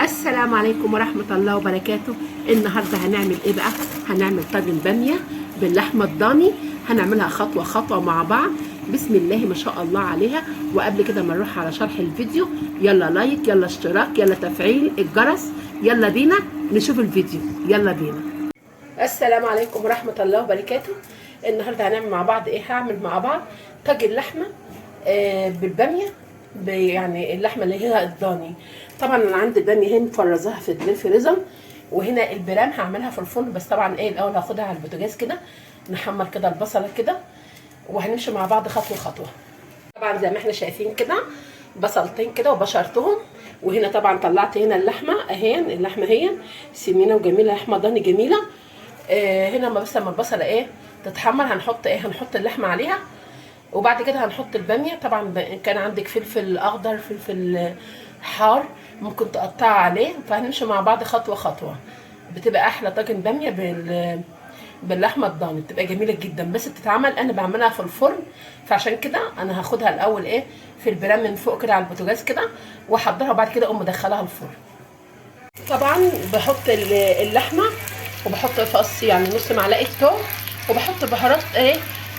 السلام عليكم ورحمة الله وبركاته. النهاردة هنعمل ايه بقى؟ هنعمل طاجن بامية باللحمة الضاني، هنعملها خطوة خطوة مع بعض. بسم الله ما شاء الله عليها. وقبل كده ما نروح على شرح الفيديو، يلا like، يلا اشتراك، يلا تفعيل الجرس، يلا بينا نشوف الفيديو، يلا بينا. السلام عليكم ورحمة الله وبركاته. النهاردة هنعمل مع بعض ايه؟ هعمل مع بعض طاجن لحمة بالبامية، يعني اللحمة اللي هي الضاني. طبعا انا عندي الباميه هنا مفرزاها في الفريزر، وهنا البرام هعملها في الفرن. بس طبعا ايه، الاول هاخدها على البوتاجاز كده، نحمر كده البصله كده، وهنمشي مع بعض خطوة خطوة. طبعا زي ما احنا شايفين كده بصلتين كده وبشرتهم، وهنا طبعا طلعت هنا اللحمة اهي، اللحمة اهي سمينه وجميلة، لحمه ضاني جميلة. هنا ما بس لما البصله ايه تتحمر هنحط ايه، هنحط اللحمة عليها، وبعد كده هنحط الباميه. طبعا كان عندك فلفل اخضر، فلفل حار، ممكن تقطعه عليه. فهنمشي مع بعض خطوة خطوة. بتبقى احلى طاجن باميه باللحمه الضاني، بتبقى جميلة جدا. بس بتتعمل، انا بعملها في الفرن، فعشان كده انا هاخدها الاول ايه في البرام من فوق كده على البوتاجاز كده، واحضرها، وبعد كده اقوم مدخلها الفرن. طبعا بحط اللحمة، وبحط فص يعني نص معلقه توم، وبحط بهارات ايه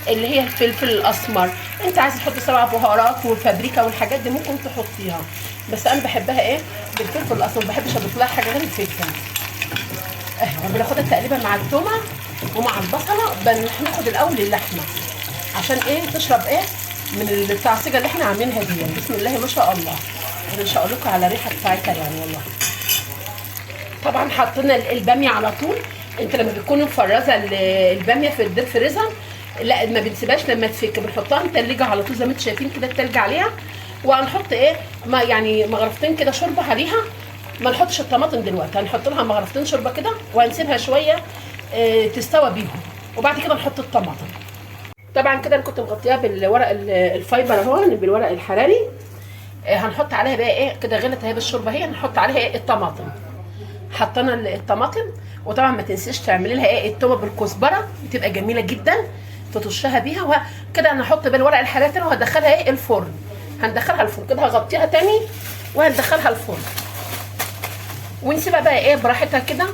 اللي هي الفلفل الاسمر. انت عايز تحط 7 بهارات والفابريكا والحاجات دي ممكن تحطيها، بس انا بحبها ايه بالفلفل الاسمر، ما بحبش اضيف لها حاجة غير الفلفل. اهو بناخدها تقريبا مع التومه ومع البصله. بناخد الاول اللحمة عشان ايه تشرب ايه من التعصيجه اللي احنا عاملينها دي. بسم الله ما شاء الله. انا مش هقول لكم على الريحة بتاعتها يعني والله. طبعا حطينا الباميه على طول. انت لما بتكون مفرزه الباميه في ال deep freezer، لا ما بنسيبهاش لما تفك، بنحطها متلجه على طول زي ما انتم شايفين كده التلج عليها. وهنحط ايه ما يعني مغرفتين كده شوربة عليها. ما نحطش الطماطم دلوقتي، هنحط لها مغرفتين شوربة كده وهنسيبها شوية اه تستوى بيهم، وبعد كده نحط الطماطم. طبعا كده انا كنت مغطياها بالورق ال fiber اهو، بالورق الحراري. اه هنحط عليها بقى ايه كده، غلت اهي بالشوربه اهي، هنحط عليها ايه الطماطم. حطينا الطماطم، وطبعا ما تنسيش تعملي لها ايه التومه بالكزبره، بتبقى جميلة جدا تطشها بيها. وكده انا هحط بالورق الحراري تاني وهدخلها ايه الفرن. هندخلها الفرن كده، هغطيها تاني وهندخلها الفرن، ونسيبها بقى ايه براحتها كده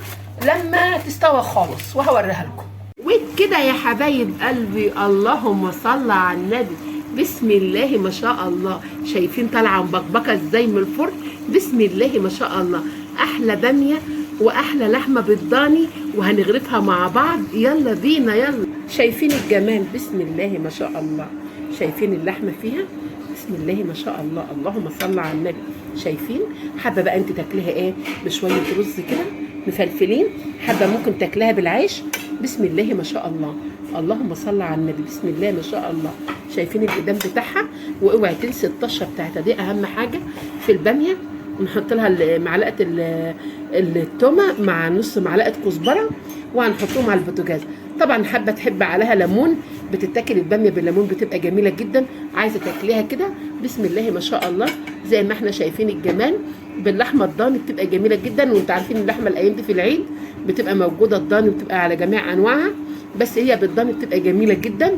لما تستوى خالص، وهوريها لكم. وكده يا حبايب قلبي، اللهم صل على النبي. بسم الله ما شاء الله، شايفين طالعه مبكبكه ازاي من الفرن؟ بسم الله ما شاء الله، احلى باميه واحلى لحمه بالضاني، وهنغرفها مع بعض. يلا بينا يلا. شايفين الجمال؟ بسم الله ما شاء الله. شايفين اللحمة فيها؟ بسم الله ما شاء الله، اللهم صل على النبي. شايفين؟ حابة بقى انت تاكليها ايه بشوية رز كده مفلفلين، حابة ممكن تاكلها بالعيش. بسم الله ما شاء الله، اللهم صل على النبي. بسم الله ما شاء الله. شايفين القدام بتاعها؟ واوعي تنسي الطشه بتاعتها دي، اهم حاجة في الباميه. نحط لها معلقه التومه مع نص معلقه كزبره، وهنحطهم على البوتاجاز. طبعا حابة تحب عليها ليمون، بتتاكل الباميه بالليمون بتبقى جميلة جدا. عايزه تاكليها كده بسم الله ما شاء الله زي ما احنا شايفين الجمال باللحمه الضاني، بتبقى جميلة جدا. وانت عارفين اللحمة الايام دي في العيد بتبقى موجودة الضاني، وبتبقى على جميع انواعها، بس هي بالضاني بتبقى جميلة جدا.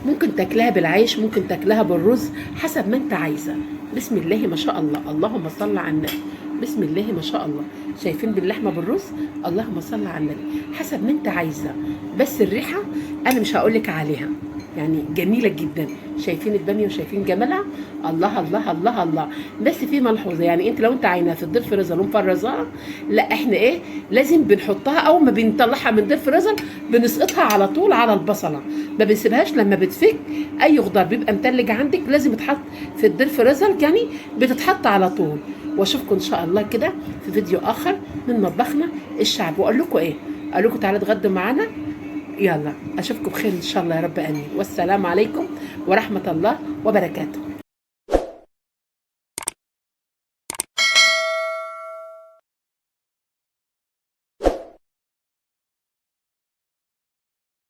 ممكن تاكلها بالعيش، ممكن تاكلها بالرز، حسب ما انت عايزه. بسم الله ما شاء الله، اللهم صل على النبي. بسم الله ما شاء الله. شايفين باللحمه بالرز؟ اللهم صل على النبي. حسب ما انت عايزه، بس الريحة انا مش هقول لك عليها، يعني جميلة جدا. شايفين الباميه وشايفين جمالها؟ الله الله الله الله. بس في ملحوظة، يعني انت لو انت عايناها في ال deep freezer ومفرزاها، لا احنا ايه لازم بنحطها اول ما بنطلعها من ال deep freezer بنسقطها على طول على البصله، ما بنسيبهاش لما بتفك. اي خضار بيبقى متلج عندك لازم يتحط في ال deep freezer، يعني بتتحط على طول. واشوفكم ان شاء الله كده في فيديو اخر من مطبخنا الشعب، واقول لكم ايه، اقول لكم تعالوا اتغدوا معانا. يلا اشوفكم بخير ان شاء الله يا رب، امين. والسلام عليكم ورحمة الله وبركاته.